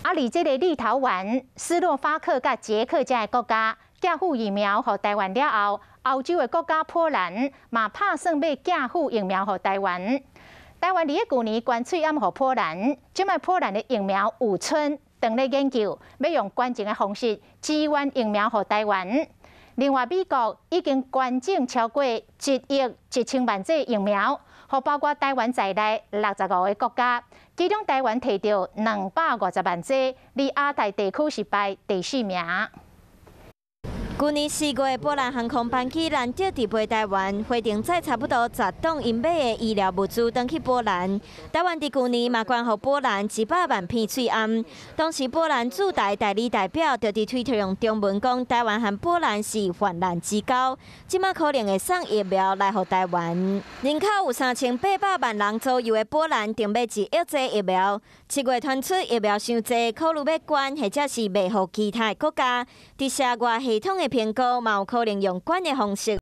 啊，佇這个立陶宛、斯洛伐克佮捷克遮个國家寄付疫苗予台灣了後，歐洲的國家波蘭嘛拍算欲寄付疫苗予台灣。台灣佇咧舊年捐喙罨予波蘭，這擺波蘭的疫苗有賰，正咧研究欲用捐贈的方式支援疫苗予台灣。另外，美國已經捐贈超過1億1000萬劑疫苗，予包括台灣在內65個國家，其中台灣提著250萬劑，佇亞太地區是排第四名。舊年4月，波蘭航空班機難得直飛台灣，飛程載差不多10噸𪜶買的醫療物資轉去波蘭。台灣佇舊年嘛捐予波蘭100萬片喙罨。當時波蘭駐台代理代表就佇推特用中文講，台灣和波蘭是患難之交，這馬可能會送疫苗來予台灣。人口有3800萬人左右的波蘭，訂買1億劑疫苗。7月傳出疫苗傷濟，考慮欲捐或者是賣予其他國家。佇社外系統的評估，嘛有可能用捐的方式。